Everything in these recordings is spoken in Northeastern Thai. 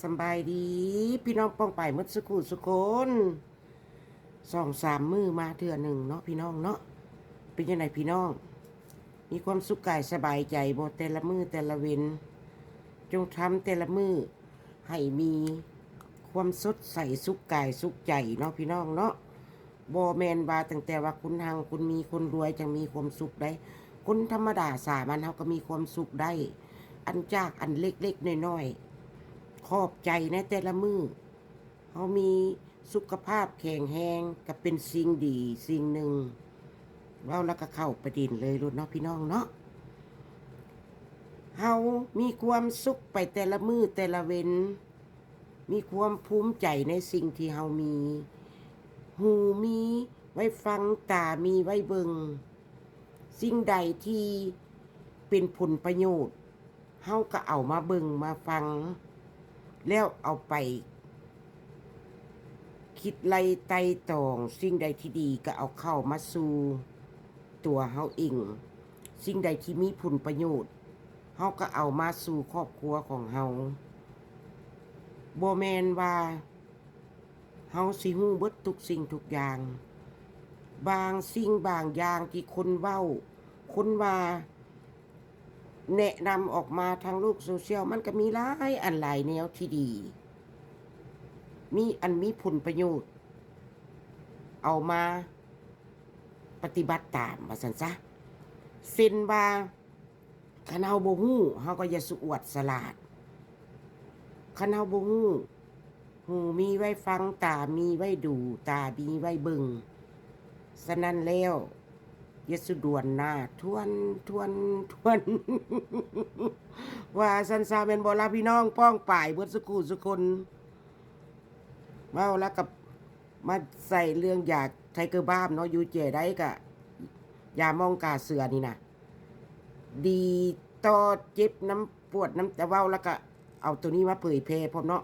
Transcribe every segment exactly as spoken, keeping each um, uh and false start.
สำบายดี พี่น้องป้องไปายหมดสุขุสุคน สองสามมื้อมาเทื่อหนึ่งเนาะพี่น้องเนาะ เป็นยังไงพี่น้อง มีความสุขกายสบายใจบ่แต่ละมื้อแต่ละเวน จงทำแต่ละมื้อให้มีความสดใสสุขกายสุขใจเนาะพี่น้องเนาะ บ่แม่นว่าตั้งแต่ว่าคนหังคนมีคนรวยจังมีความสุขได้ คนธรรมดาสามัญเฮาก็มีความสุขได้ อันจากอันเล็กๆน้อยๆ ขอบใจในแต่ละมื้อ เฮามีสุขภาพแข็งแรงก็เป็นสิ่งดีสิ่งหนึ่ง เว้าแล้วก็เข้าประเด็นเลยโลดเนาะพี่น้องเนาะ เฮามีความสุขไปแต่ละมื้อแต่ละเวน มีความภูมิใจในสิ่งที่เฮามี หูมีไว้ฟัง ตามีไว้เบิ่ง สิ่งใดที่เป็นผลประโยชน์ เฮาก็เอามาเบิ่งมาฟัง แล้วเอาไปคิดไล่ไตร่ตรอง สิ่งใดที่ดีก็เอาเข้ามาสู่ตัวเฮาเอง สิ่งใดที่มีผลประโยชน์ เฮาก็เอามาสู่ครอบครัวของเฮา บ่แม่นว่า เฮาสิฮู้เบิดทุกสิ่งทุกอย่าง บางสิ่งบางอย่างที่คนเว้า คนว่า แนะนำออกมาทางโลกโซเชียล มันก็มีหลายอันหลายแนวที่ดี มีอันมีผลประโยชน์ เอามาปฏิบัติตาม ว่าซั่นซะ เช่นว่า คันเฮาบ่ฮู้ เฮาก็อย่าสุอวดฉลาด คันเฮาบ่ฮู้ หูมีไว้ฟัง ตามีไว้ดู ตามีไว้เบิ่ง ฉะนั้นแล้ว อย่าสุดวนหน้า ทวน ทวน ทวน ว่าซั่นซะแม่นบ่ล่ะพี่น้องป้องปายเบิดสุกู้สุคน เว้าแล้วก็มาใส่เรื่องยาไทเกอร์บ้ามเนาะ อยู่แจ้ใดก็ ยาหม่องกาเสือนี่นะ ดีต่อเจ็บนำปวดนำ แต่เว้าแล้วก็เอาตัวนี้มาเผยแพร่พร้อมเนาะ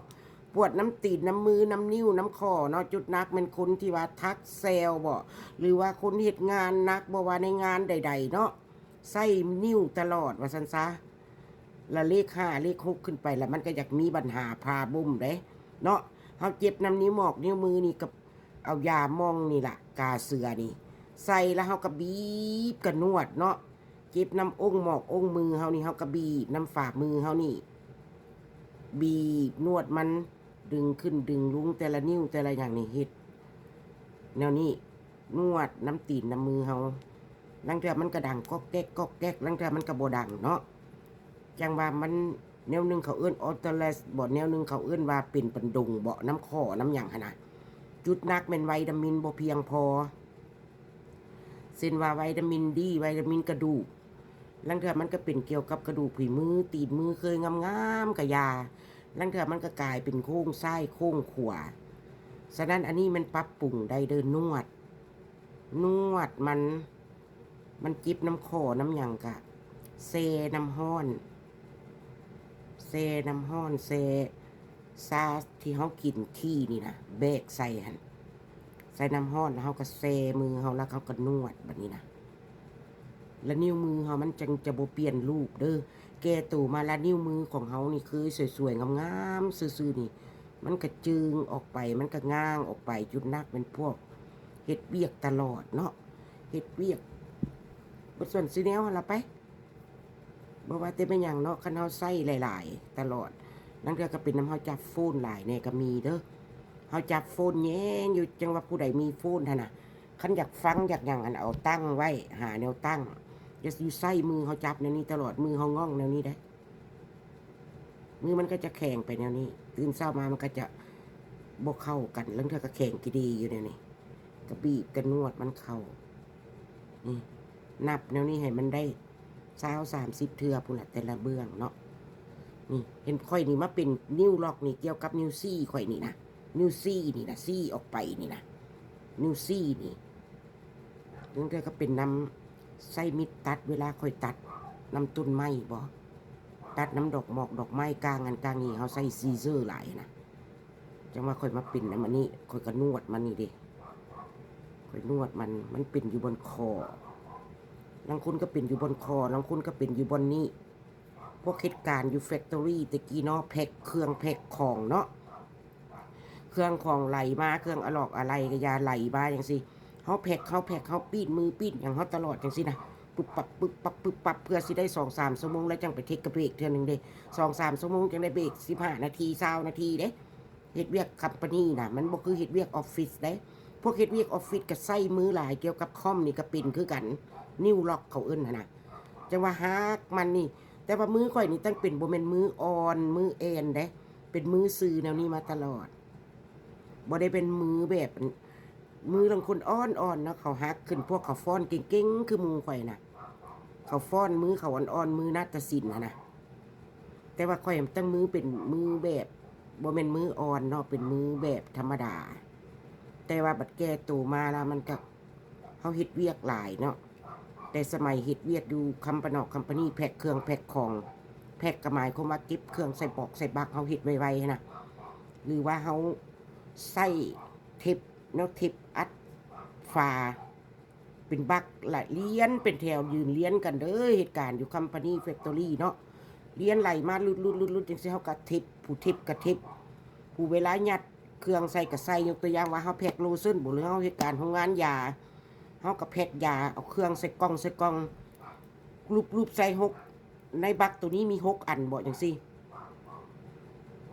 ปวดนำตีนนำมือนำนิ้วนำข้อเนาะ จุดหนักแม่นคนที่ว่าทักแซลบ่ หรือว่าคนเฮ็ดงานหนัก บ่ว่าในงานใดๆเนาะ ใส่นิ้วตลอดว่าซั่นซะ ละเลขห้าเลขหกขึ้นไปแล้วมันก็อยากมีปัญหา problem เด้ เนาะ เฮาเจ็บนำนิ้วหมอกนิ้วมือนี่ก็เอายาหม่องนี่ล่ะ กาเสือนี่ ใส่แล้วเฮาก็บีบก็นวดเนาะ เจ็บนำองค์หมอกองค์มือเฮานี่ เฮาก็บีบนำฝ่ามือเฮานี่ บีบนวดมัน ดึงขึ้นดึงลงแต่ละนิ้วแต่ละอย่างนี่ เฮ็ดแนวนี้ นวดนำตีนนำมือเฮา ลางเทื่อมันก็ดังก๊อกแก๊กก๊อกแก๊ก ลางเทื่อมันก็บ่ดังเนาะ จั่งว่ามัน แนวหนึ่งเขาเอิ้น arthritis บ่ แนวหนึ่งเขาเอิ้นว่าเป็นปันดงบ่ นำข้อนำหยังหั้นนะ จุดหนักแม่นวิตามินบ่เพียงพอ เช่นว่าวิตามินดี วิตามินกระดูก ลางเทื่อมันก็เป็นเกี่ยวกับกระดูกผีมือ ตีนมือเคยงามๆกะยา ลางเทื่อมันก็กลายเป็นโค้งซ้ายโค้งขวา ฉะนั้นอันนี้มันปรับปรุงได้เด้อ นวด นวดมัน มันเจ็บนำข้อนำหยังกะ แช่น้ำร้อน แช่น้ำร้อน แช่ชาที่เฮากินทีนี่นะ แบกใส่หั่น ใส่น้ำร้อนแล้วเฮาก็แช่มือเฮา แล้วเฮาก็นวดบัดนี้นะ แล้วนิ้วมือเฮามันจั่งจะบ่เปลี่ยนรูปเด้อ แก่โตมาแล้วนิ้วมือของเฮานี่คือสวยๆงามๆซื่อๆนี่ มันก็จึงออกไป มันก็ง่างออกไป จุดหนักเป็นพวกเฮ็ดเวียกตลอดเนาะ เฮ็ดเวียก เบิดส่วนซื้อแนวหั่นละไป บ่ว่าแต่แม่นหยังเนาะ คันเฮาใช้หลายๆตลอด ลางเทื่อก็เป็นนำเฮาจับโฟนหลายแหน่ก็มีเด้อ เฮาจับโฟนแยงอยู่ จั่งว่าผู้ใดมีโฟนหั่นน่ะ คันอยากฟังอยากหยังหั่นเอาตั้งไว้ หาแนวตั้ง อย่าอยู่ใช้มือเฮาจับแนวนี้ตลอด มือเฮาง่องแนวนี้เด้ มือมันก็จะแข็งไปแนวนี้ ตื่นเช้ามามันก็จะบ่เข้ากัน ลางเทื่อก็แข็งกีดีอยู่แนวนี้ ก็บีบก็นวดมันเข้า นี่ นับแนวนี้ให้มันได้ซาว สามสิบเทื่อพู้นละแต่ละเบื้องเนาะ นี่ เห็นข้อยนี่มาเป็นนิ้วล็อกนี่ เกี่ยวกับนิ้วซี่ข้อยนี่นะ นิ้วซี่นี่นะ ซี่ออกไปนี่นะ นิ้วซี่นี่ ลางเทื่อก็เป็นนำ ใช้มีดตัด เวลาข้อยตัดนำต้นไม้บ่ ตัดนำดอกหมอกดอกไม้ กลางอันกลางนี่ เฮาใช้ซีเซอร์หลายนะ จั่งว่าข้อยมาเป็นนำอันนี้ ข้อยก็นวดมันนี่เด้ ข้อยนวดมัน มันเป็นอยู่บนคอ ลางคนก็เป็นอยู่บนคอ ลางคนก็เป็นอยู่บนนี้ พวกเฮ็ดการอยู่แฟคทอรี่ตะกี้เนาะ แพ็คเครื่องแพ็คของเนาะ เครื่องของไหลมา เครื่องอะลอกอะไหล่ก็อย่าไหลมาจั่งซี้ เฮาแพ็ค เฮาแพ็ค เฮาปีดมือปีดหยังเฮาตลอดจั่งซี้นะ ปึ๊บปับ ปึ๊บปับ ปึ๊บปับ เพื่อสิได้สองสามชั่วโมง แล้วจั่งไปเทกเบรกเทื่อหนึ่งเด้ สองสามชั่วโมงจั่งได้เบรก สิบห้านาที ซาวนาทีเด้ เฮ็ดเวียกคอมพานีนะ มันบ่คือเฮ็ดเวียกออฟฟิศเด้ พวกเฮ็ดเวียกออฟฟิศก็ใช้มือหลาย เกี่ยวกับคอมนี่ก็เป็นคือกัน นิ้วล็อกเขาเอิ้นหั่นนะ จั่งว่าฮักมันนี่ แต่ว่ามือข่อยนี่ตั้งเป็นบ่แม่นมืออ่อน มือแอ่นเด้ เป็นมือซื่อแนวนี้มาตลอด บ่ได้เป็นมือแบบ มือลางคนอ่อนๆเนาะ เขาฮักขึ้น พวกเขาฟ้อนเก่งๆ คือหมู่ข่อยน่ะ เขาฟ้อนมือเขาอ่อนๆ มือนาฏศิลป์หั่นนะ แต่ว่าข่อยตั้งมือเป็นมือแบบ บ่แม่นมืออ่อนเนาะ เป็นมือแบบธรรมดา แต่ว่าบัดแก่โตมาแล้วมันก็ เฮาเฮ็ดเวียกหลายเนาะ แต่สมัยเฮ็ดเวียกอยู่คอมพานี คอมพานี แพ็คเครื่องแพ็คของ แพ็คก็หมายความว่าเก็บเครื่องใส่บอกใส่บัก เฮาเฮ็ดไวๆหั้นนะ หรือว่าเฮาใช้เทปเนาะ เทปอัดฝา เป็นบักละเรียงเป็นแถวยืนเรียงกันเด้อ เฮ็ดการอยู่คอมพานี แฟคทอรี่เนาะ เรียงไหลมาลุดๆๆๆจั่งซี้ เฮาก็เทป ผู้เทปก็เทป ผู้เวลายัดเครื่องใส่ก็ใส่ ยกตัวอย่างว่าเฮาแพ็คโลชั่นบ่ หรือเฮาเฮ็ดการโรงงานยา เฮาก็แพ็คยา เอาเครื่องใส่กล่องใส่กล่อง รูปๆใส่หก ในบักตัวนี้มีหกอันบ่จั่งซี้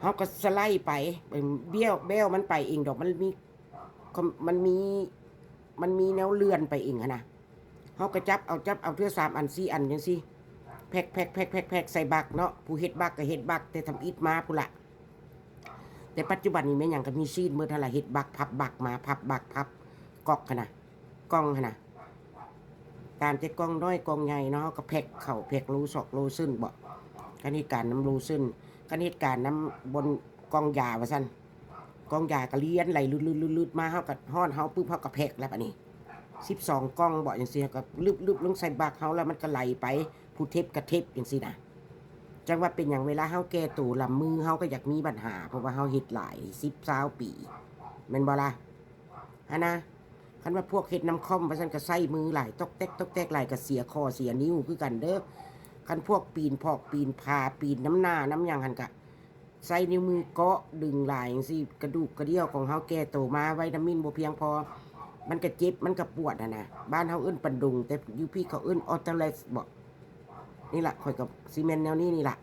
เฮาก็สไลด์ไป เอิ่ม เบี้ยว แบ้วมันไปเองดอก มันมี มันมี มันมีแนวเลื่อนไปเองหั้นนะ เฮาก็จับเอา จับเอาเทื่อสามอันสี่อันจั่งซี้ แพ็ค แพ็ค แพ็ค แพ็ค แพ็คใส่บักเนาะ ผู้เฮ็ดบักก็เฮ็ดบักแต่ทำอิฐมาพู้นละ แต่ปัจจุบันนี้แม่นหยังก็มีชีทเบิดหั้นล่ะ เฮ็ดบักพับบักมา พับบักพับกล่องหั้นนะ กล่องหั้นนะ ตามใจกล่องน้อยกล่องใหญ่เนาะ เฮาก็แพ็คเข้า แพ็คโลซอกโลซึ่นบ่ คันเฮ็ดการนำโลซึ่น คันเฮ็ดการนำบนกล่องยาว่าซั่น กล่องยาก็เรียงไหลลืดๆๆๆมา เฮาก็ฮ้อนเฮาปึ๊บ เฮาก็แพ็คแล้วบัดนี้ สิบสองกล่องบ่จั่งซี้ เฮาก็ลึบๆลงใส่บักเฮา แล้วมันก็ไหลไป ผู้เทปก็เทปจั่งซี้นะ จั่งว่าเป็นหยังเวลาเฮาแก่โตละ มือเฮาก็อยากมีปัญหา เพราะว่าเฮาเฮ็ดหลายสิบซาวปี แม่นบ่ล่ะ หั้นนะ คันว่าพวกเฮ็ดนำคอมว่าซั่นก็ใช้มือหลาย ตอกแต๊กตอกแต๊กหลายก็เสียข้อเสียนิ้วคือกันเด้อ คันพวกปีนพอกปีนผา ปีนนำหน้านำหยังหั่นก็ใช้นิ้วมือเกาะดึงหลายจั่งซี้ กระดูกกระเดี่ยวของเฮาแก่โตมา วิตามินบ่เพียงพอ มันก็เจ็บมันก็ปวดหั้นนะ บ้านเฮาเอิ้นปันดุง แต่อยู่พี้เขาเอิ้นออโตเลสบ่ นี่ล่ะ ข้อยก็สิแม่นแนวนี้นี่ล่ะ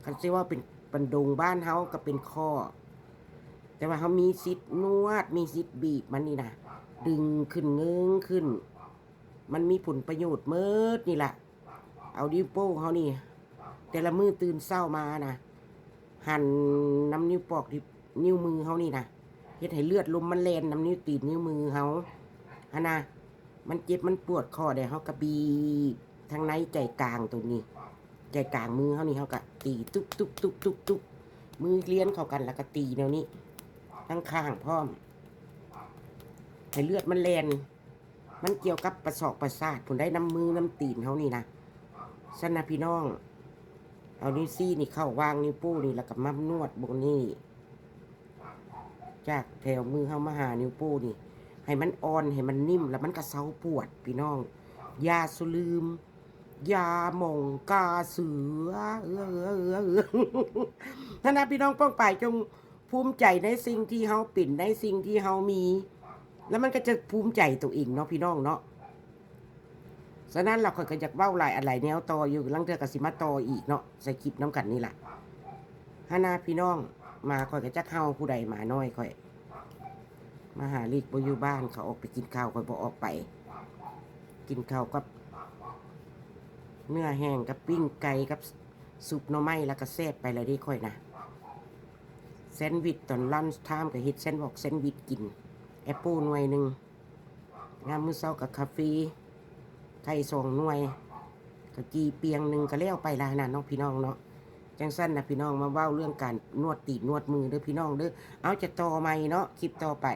คันสิว่าเป็นปันดุง บ้านเฮาก็เป็นข้อ แต่ว่าเฮามีสิทธิ์นวด มีสิทธิ์บีบมันนี่นะ ดึงขึ้น เงิงขึ้น มันมีผลประโยชน์เมิดนี่ล่ะ เอานิ้วโป้งเฮานี่ แต่ละมื้อตื่นเช้ามานะ หั่นนำนิ้วปอกที่ นิ้วมือเฮานี่นะ เฮ็ดให้เลือดลมมันแล่นนำนิ้วตีนนิ้วมือเฮา หั้นนะ มันเจ็บมันปวดข้อใด เฮาก็บีบทางในใจกลางตัวนี้ ใจกลางมือเฮานี่ เฮาก็ตีตุ๊บตุ๊บตุ๊บตุ๊บตุ๊บ มือเลียนเข้ากันแล้วก็ตีแนวนี้ ทั้งข้างพร้อม ให้เลือดมันแล่น มันเกี่ยวกับประสอกประสาท ผู้ใดนำมือนำตีนเฮานี่นะ ซั่นนะพี่น้อง เอานิ้วชี้นี่เข้าวางนิ้วโป้งนี่ แล้วก็มานวดบนนี่ จากแถวมือเฮามาหานิ้วโป้งนี่ ให้มันอ่อน ให้มันนิ่ม แล้วมันก็เซาปวดพี่น้อง อย่าสุลืม อย่าหม่องกาเสือ เออ เออ เออ เออ หั้นนะพี่น้องป้องปายจงภูมิใจในสิ่งที่เฮาเป็น ในสิ่งที่เฮามี แล้วมันก็จะภูมิใจตัวเองเนาะพี่น้องเนาะ ฉะนั้นล่ะ ข้อยก็อยากเว้าหลายอันหลายแนวต่ออยู่ ลางเทื่อก็สิมาต่ออีกเนาะ ใส่คลิปนำกันนี่ล่ะ หั้นนะพี่น้อง หมาข้อยก็จักเห่าผู้ใด หมาน้อยข้อย มาหาลิกบ่อยู่บ้าน เขาออกไปกินข้าว ข้อยบ่ออกไป กินข้าวกับเนื้อแห้งกับปิ้งไก่กับซุปหน่อไม้ แล้วก็แซ่บไปแล้วเด้ข้อยนะ แซนด์วิชตอนลันช์ไทม์ก็เฮ็ดแซนด์วิช แซนด์วิชกิน แอปเปิ้ลหน่วยหนึ่ง ยามมื้อเช้าก็กาแฟ ไข่สองหน่วย ก็จีเปียงหนึ่งก็แล้วไปแล้วนะเนาะพี่น้องเนาะ จั่งซั่นนะพี่น้อง มาเว้าเรื่องการนวดตีนนวดมือเด้อพี่น้องเด้อ เอาจะต่อใหม่เนาะ คลิปต่อไป